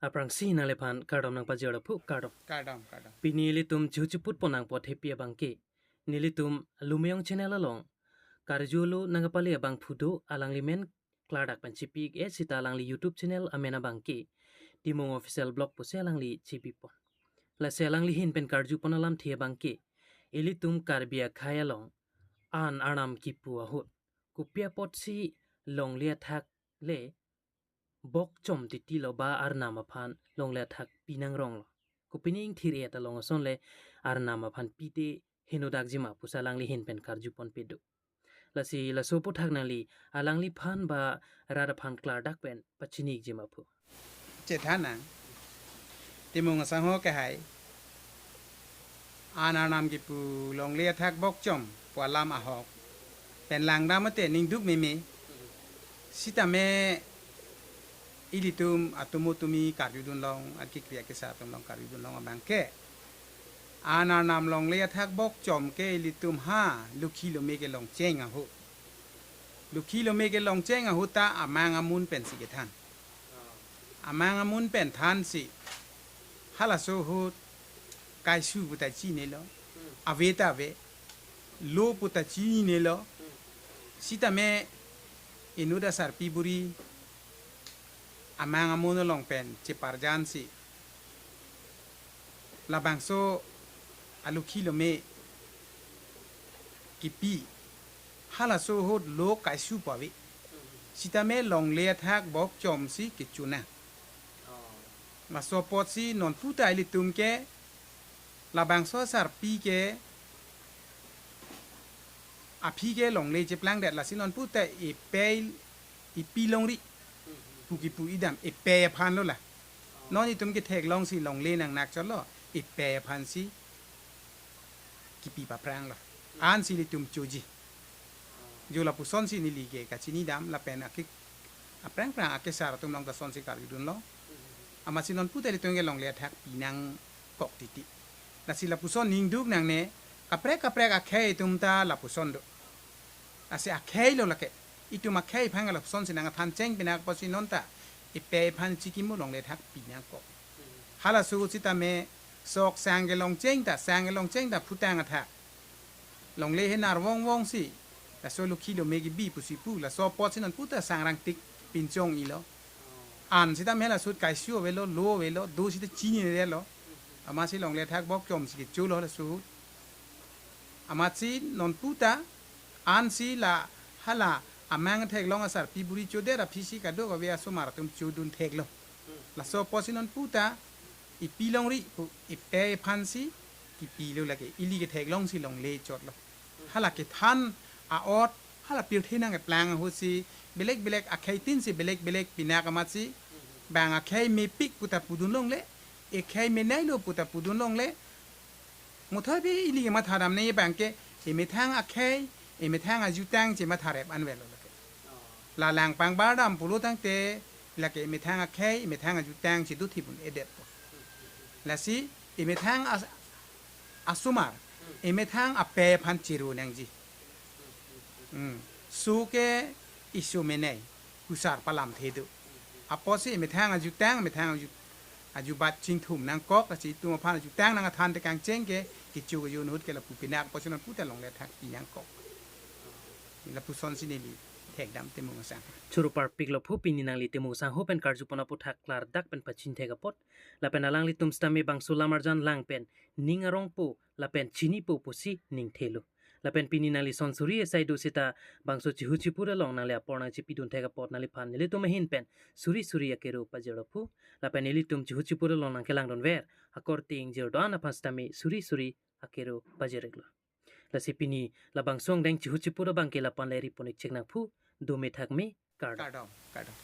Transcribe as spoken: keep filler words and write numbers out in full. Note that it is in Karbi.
Aphrangsi nangliphan kardom nangpajir aphu, kardom. Kardom, kardom. Pini ilitum chihu chiput pon nangpo thepi abangke, nelitum Lumeyong channel along karjulo nangkapale abangphu do, alangli men klardak pen chipi-ik-e seta alangli YouTube channel amen abangke Timung Official Vlog pusi alangli chipipon. Lasi alangli ahin pen karjupon alamthe abangke, ilitum Karbi akhei along an arnam kipu ahut kopi apotsi longle athak le bokchom titi lo ba arnam aphan longle athak pinangrong lo. Kopine ingthir-et along ason le arnam aphan pite henodakji ma pusi alangli ahin pen karjuponpe do. Lasi laso aputhak nangli alangliphan ba rat aphan klardak pen pachini-ikji ma aphu. Chethan nang, Timung asangho kehai, an arnam kipu longle athak bokchom pu alam ahok pen langdam mate ningduk meme. Sitame ilitum atomo tumi karjudun long, akikri akesar atum along karjudun long abangke, an arnam longle athak bokchom ke ilitum ha lokhi lome kelongcheng ahut. Lokhi lome kelongcheng ahut ta amang amun pensi kethan. Amang amun pen thansi halaso ahut kaisu puta chinilo, ave ta ave, lo puta chinilo. Sitame inut asarpi buri amang amun along pen cheparjansi labangso alokhi lome kipi halaso ahut lo kaisu pu ave. Sitame longle athak bokchomsi kecho nang. Laso apotsi nonputa ilitum ke labangso asarpi ke aphi ke longle cheplangdet, lasi nonputa epei, epi longri pu kipu idam, epei aphan lo la. Non itum ketheklongsi longle nangnak chotlo, epei aphansi kipi paphrang lo. Ansi ilitum choji. Jo lapusonsi neli ke kachinidam lapen akik aphrang phrang akesar atum along ta lasonsi karjudun lo. Amatsi nonputa ilitum ke longle athak pinangkok titi. Lasi lapuson ningduk nangne, kaprek kaprek akhei atum ta lapuson do. Lasi akhei lo lake. Itum akhei aphan ke lapusonsi nangkethan cheng pinak apotsi non ta epei aphan chikimo longle athak pinangkok. Halaso ahut sitame sok sang kelongcheng ta, sang kelongcheng ta phutang athak longle he narvong vongsi laso lokhi lome kebi pusi pu, laso apotsi nonputa sangrang tik pinchong-ilo. An sitame laso ahut kaisu avelo, lo avelo, do sita chinine lo. Amatsi longle athak bokchomsi kecholo laso ahut. Amatsi nonputa ansi la hala amang theklong asarpi buri chodet aphisi kadokave asomar atum chodun theklo. Laso apotsi nonputa epi longri pu epei aphansi kipilo lake, ili ketheklongsi longle chotlo. Hala kethan a-ot, hala pirthe nangkeplang ahutsi belek belek akhei tin si belek belek pinak amatsi, bang akhei mepik puta pudun longle, ekhei menailo puta pudun longle. Muthoi pe ili kemathadam ne abangke, emethang akhei, emethang ajutang chematharep anvet lo lake. La lang pangbardam pulo tangte, lake emethang akhei, emethang ajutang chedothibun-edetpo. Lasi emethang as-, asomar, emethang apei aphan chero nangji. Hmm. So ke iso menei, husar palamthe do. Apotsi emethang ajutang, emethang aju, ajubat chingthum nangkok, lasi itum aphan ajutang nangkethan tekang cheng ke, kecho kejun ahut ke lapu pinak apotsi nonputa longle athak pinangkok. Lapusonsi neli thekdam Timung asang. Choro parpiklo aphu, pini nangli Timung asangho pen karjupon aputhak klardak pen pachinithek apot. Lapen alanglitum sitame bangso lamarjan lang pen ning arongpo lapen chinipo pusi ningthelo. Lapen pini nangli son suri asai do seta bangso chihu chiput along nangli apor nangchipidunthek apot nangliphan nelitum ahin pen suri suri akero pajirlo aphu. Lapen nelitum chihu chiput along nangkelangdunver akorte ingjir do-an aphan sitame suri suri akero pajir-iklo. Lasi pini labangso angdeng chihu chiput abangke lapu-an le ripon-ik chek nang aphu, dome thakme, kardom. Kardom, kardom.